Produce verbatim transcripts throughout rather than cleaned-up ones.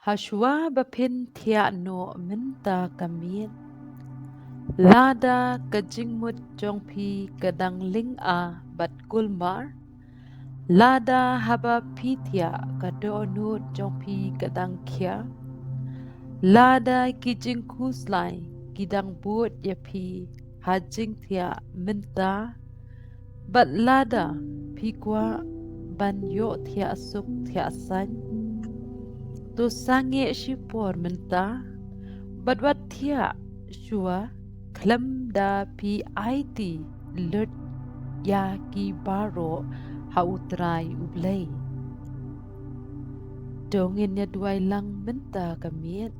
Hashwa ba phin thiah noh mynta ka miet, lada ka jingmut jong phi ka dang lynga bad kulmar, lada haba phi thiah ka dohnud jong phi ka dang khia, lada ki jingkhuslai ki dang bud ïa phi ha jingthiah mynta, bad lada phi kwah ban ïoh thiah suk thiah saiñ, to sangeh shipor mynta bad wat thiah shuwa khlem da phi aiti lut ïa ki baroh ha U Trai U Blei. To ngin ïa duwai lang mynta ka miet.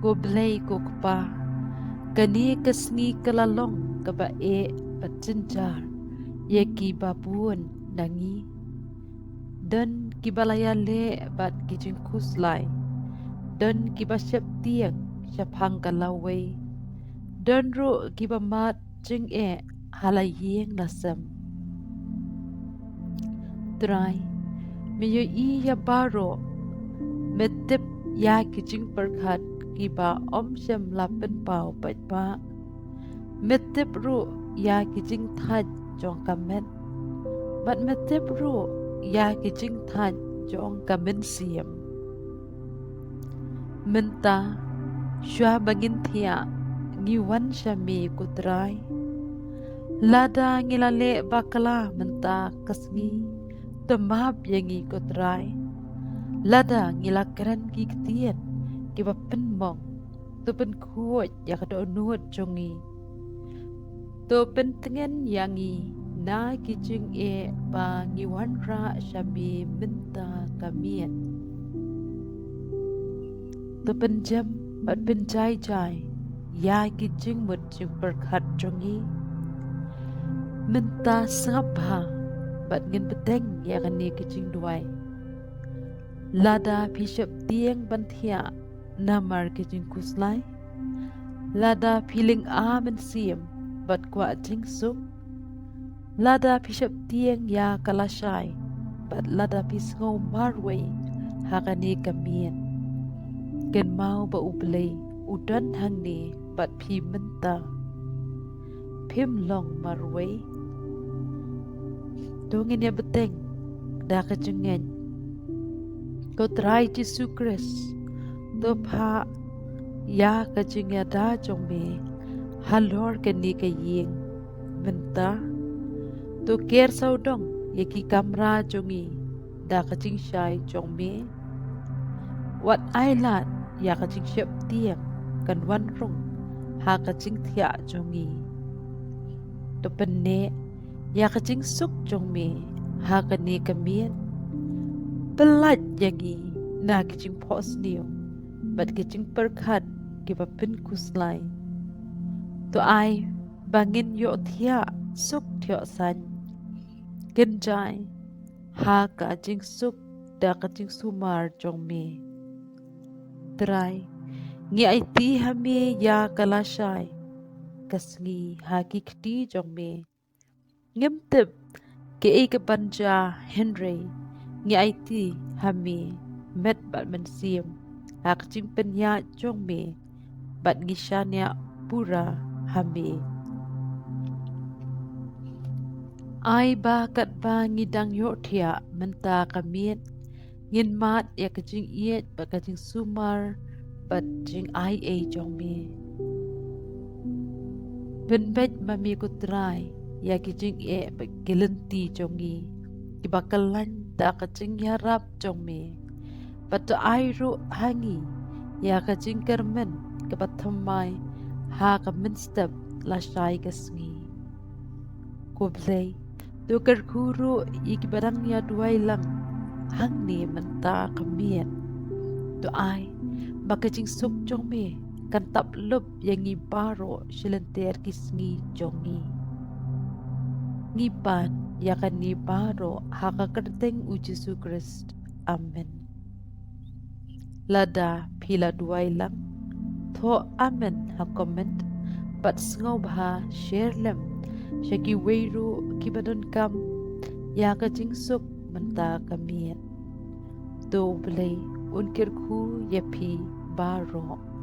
Ko Blei ko Kpa, kane ka sngi ka la long kaba eh bad jynjar ïa kiba bun na ngi. Don kiba la ïaleh bad ki jingkhuslai, don kiba sheptieng shaphang ka lawei, don ruh kiba mad jingeh ha la ïing la sem. Trai, me ïohi ïa baroh, me tip ïa ki jingpyrkhat kiba ym shym la pynpaw paidbah. Me tip ruh ïa ki jingthait jong ka met, bad me tip ruh ïa ki jingthait jong ka mynsiem. Mynta, shuwa ba ngin thiah, ngi wan sha me ko Trai. Lada ngi la leh bakla mynta ka sngi, to map ïa ngi ko Trai. Lada ngi la kren ki ktien kiba pynmong, to pynkhuid ïa ka dohnud jong ngi. To pyntngen ïa ngi na ki jingeh ba ngi wanrah sha me mynta ka miet. To pynjem bad pynjai jai ïa ki jingmut jingpyrkhat jong ngi. Mynta sngap bha bad ngin bteng ïa kane ka jingduwai. Lada phi sheptieng ban thiah namar ki jingkhuslai, lada phi lynga mynsiem bad kwah jingsuk, lada phi sheptieng ïa ka lashai, bad lada phi sngew marwei ha kane ka miet, kynmaw ba U Blei u don hangne bad phi mynta. Phim long marwei. To ngin ïa bteng da ka jingngeit. Ko Trai Jisu Khrist, to phah ïa ka jingïada jong me halor kane ka ïing mynta. To ker sawdong ïa ki kamra jong ngi da ka jingshai jong me. Wat ai lad ïa ka jingsheptieng kan wan rung ha ka jingthiah jong ngi. To pynneh ïa ka jingsuk jong me ha kane ka miet. Pyllait ïa ngi na ki jingphohsniew bad ki jingpyrkhat kiba pynkhuslai. To ai ba ngin ïoh thiah suk thiah saiñ, kynjai ha ka jingsuk da ka jingsumar jong me. Trai, ngi aiti ha me ïa ka lashai ka sngi ha ki kti jong me. Ngim tip kaei kaban jia, hynrei ngi aiti ha me met bad mynsiem ha ka jingpynïaid jong me, bad ngi shaniah pura ha me. Ai ba katba ngi dang ïohthiah mynta ka miet, ngin mad ïa ka jingïeit bad ka jingsumar bad jingaiei jong me. Pynbeit ma me ko Trai ïa ki jingeh bad ki lynti jong ngi kiba kyllaiñ da ka jingïarap jong me. Bad to ai ruh ha ngi ïa ka jingkyrmen kaba thymmai ha ka mynstep lashai ka sngi. Ko Blei, to kyrkhu ruh ïa kiba dang ïa duwai lang hangne mynta ka miet. To ai ba ka jingsuk jong me kan tap lup ïa ngi baroh shi lynter ki sngi jong ngi. Ngi pan ïa kane baroh ha ka kyrteng U Jisu Khrist. Amen. Lada phi la duwai lang, thoh amen ha comment bad sngewbha share lem sha kiwei ruh kiba donkam ïa ka jingsuk mynta ka miet. To U Blei u un kyrkhu ïa phi baroh.